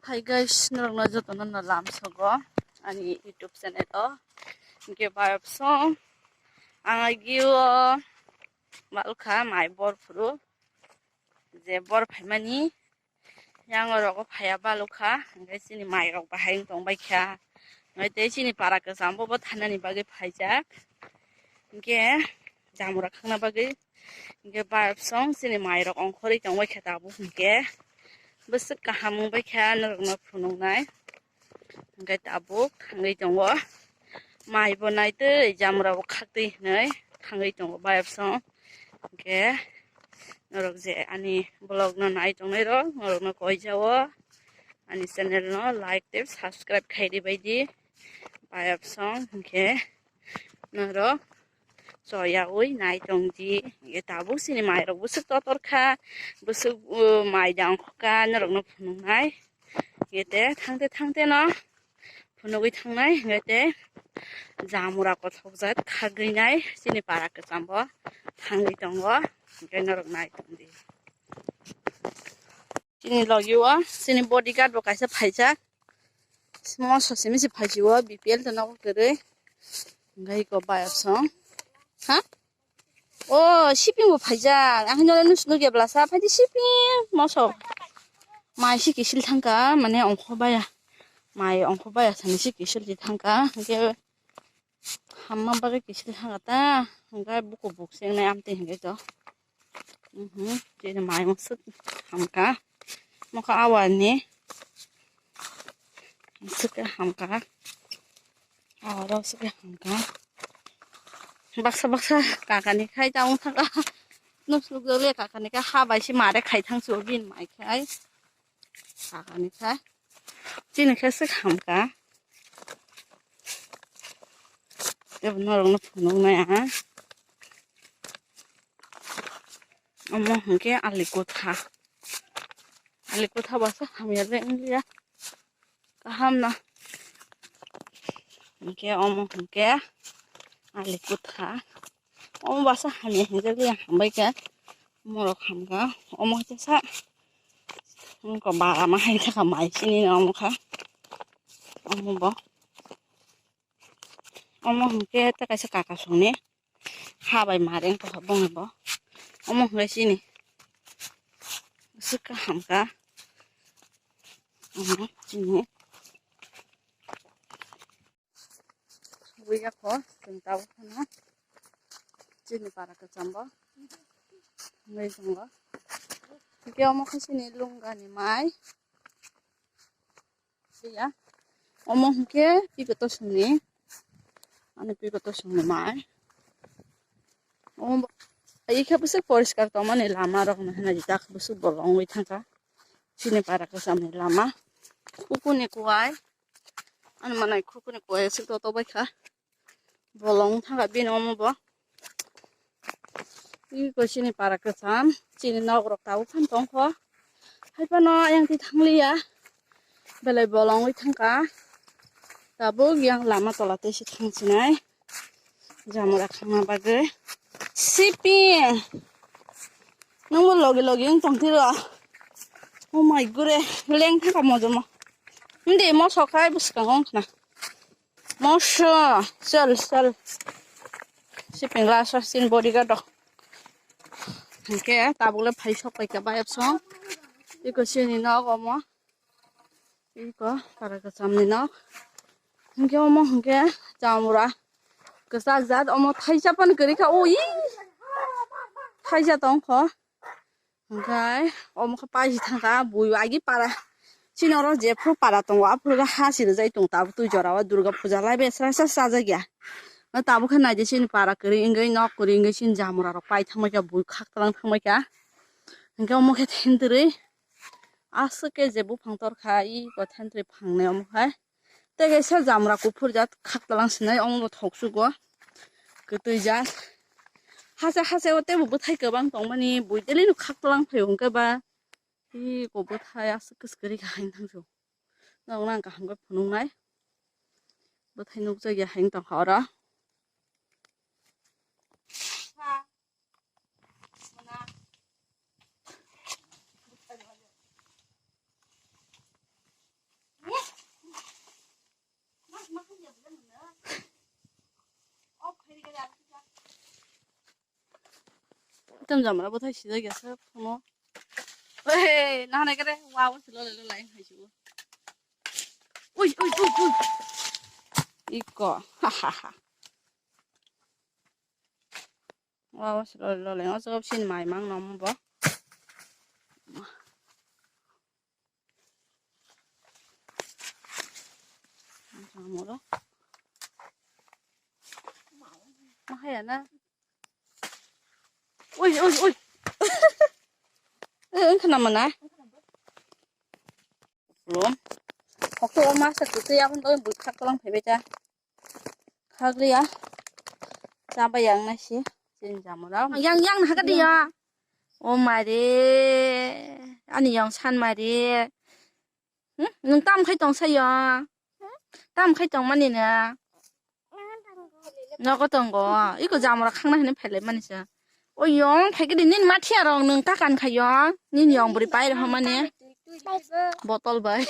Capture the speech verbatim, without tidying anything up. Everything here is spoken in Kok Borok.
Hi guys, norokno jotono no lamsogo ani YouTube channel o. Hingke bayapsong ang agio balkha mai bor phuru je bor phaimani yang rogo phaya balukha, hingke chini mai rok bahai wng tong baikha. Hingke tei chini para kwcham bo bo thanani bagwi phaijak. Hingke jamura khangna bagwi hingke bayapsong chini mai rok ongkhorwi tong baikha tabuk hingke. Bwswk kaham wng baikha norokno phunuknai. Hingke tabuk thangwi tongo. Mai bo naitwi jamura bo khaktwi hinwi thangwi tongo bayapsong. Hingke norok je ani vlog no nai tongnai rok norokno koi jao ani channel no like tei subscribe khai di bai di. Bayapsong hingke norok choyaui nai tong di. Hingke tabuk chini mai rok bwswk totor kha, bwswk, uh, mai da ongkha norokno phunuknai. Hingke te thangte thangte no phunugwi thangnai, hingke te jamura kothok jat khagwi nai chini para kwcham bo thangwi tongo, hingke norok nai tong di. Chini logi o chini bodyguard bo kaisa phaijak. Mo sosimi se phaisi o B P L to nogo kwrwi. Hingke iko bayapsong. Ha? O, siping bo phaijak. Ang hino nus nugya blasa phaidi siping moso. Mai si kisil thangka, mane ongkho baya. Mai ongkho baya sani si kisil di thangka. Hingke hamma bagwi kisil thangka ta. Hingke buku buk sengnai amtwi hingke to. Mhm, chini mai mosuk hamka. Mokha awani. Mosuk hamka. Awaro suk hamka. Baksa baksa kakani khai ta wng thangka. Nusuk le kakani khai habai si mare khai thang su bin mai khai. Sakani kha. Chini khe swk hamka. Tebo norokno phunuknai ang. Omo hwnkhe ali kotha. Ali kotha basa hamya le wngliya. Kaham no. Hwnkhe omo hwnkhe ali kotha. Omo basa hamya hwnjak le hambai kha. Morok hamkha. Omo khe sa. Wngkha bara ma hai thaka mai sini no omo kha. Omo bo. Omo hwnkhe ta kaisa kaka songni. Ha bai mare wngkha bongni bo. Omo hwnkhe sini. Swkha hamkha. Omo sini. Buya kho, chwng tabuk phano chini para kwcham bo wngwi tongo. Hwnkhe omo khe chini lungani mai. Buya. Omo hwnkhe pikoto songni. Ani pikoto songni mai. Omo bo, ai khe bwswk poriskar tongmani lama rok no hwnwi jak bwswk bolong wngwi thangkha. Chini para kwchamni lama. Kukuni kuwai. Ani manai kukuni kuwai aswk to tobai kha. Bolong thangkha bini omo bo. Iko chini para kwcham, chini nok rok tabuk phano tongkho. Hai phano ayang twi thangliya. Belai bolong wi thangkha. Tabuk yang lama tola tei se thang sinai. Jamura khangna bagwi. Siping. Nwngbo logi logi wng tong thiro. Oh my gure, leng thangkha mojomo. Hindi mo sokhai bwskango wngkhna. Moso, chal, chal. Siping la so sin bodyguard rok. Hwnkhe tabuk le phai sok pai kha bayap song. Iko sini nok omo. Iko para kwcham ni nok. Hwnkhe omo hwnkhe jamura. Kwchak jat omo thaisa pan kwrwi kha. Ui. Thaisa tong kho. Hwnkhe omo khe paisi thangkha bui agi para. Chini oro jephru para tongo aphuru khe ha si rwjai tongo tabuk twi jora o Durga puja lai bai srasa chajakya. O tabuk khe naidi chini para kwrwi wngwi nok kwrwi wngwi chini jamura rok pai thangbai kha bui khak twlang thangbai kha. Hwnkhe omo khe thentwrwi aswk khe je buphang torkha iko thentwrwi phangnai omo khai. Tei kaisa jamra kuphur jat khak twlang sinai omo bo thok sugo kwtwi jat. Hacha hacha o teibo bwthai kwbang tongmani bui daily no khak twlang phaio hwnkhe ba iko bwthai aswk kwswk kwrwi kha haino thangsu. Norokno ang kaham khe phunuknai bwthai nukjakya haino tongkha oro. Ekdom jamra bwthai sijak ya se phuno. Oi, nahana kare wa wa se lole lole hai se. Ui, ui, ui, ui. Iko. Ha, ha, ha. Wa wa se lole lole. O sob sin mai mang nom bo. Moro. Mahaya na. Ui, ui, ui. Eh, wngkha na mana? Lo. Hokto o masa kutu ya pun doi bui khak kolang phebe ta. Khak liya. Chaba yang na si. Sin jamura. Yang, yang na haka dia. O mare. Ani yang san mare. Hmm? Nung tam khai tong sayo. Tam khai tong mani na. Nogo tongo. Iko jamura khangna hini phelai mani sa. O yong phai kidi nin mathia rong nung kakan khayo. Nin yong buri pai roho mani. Botol bai.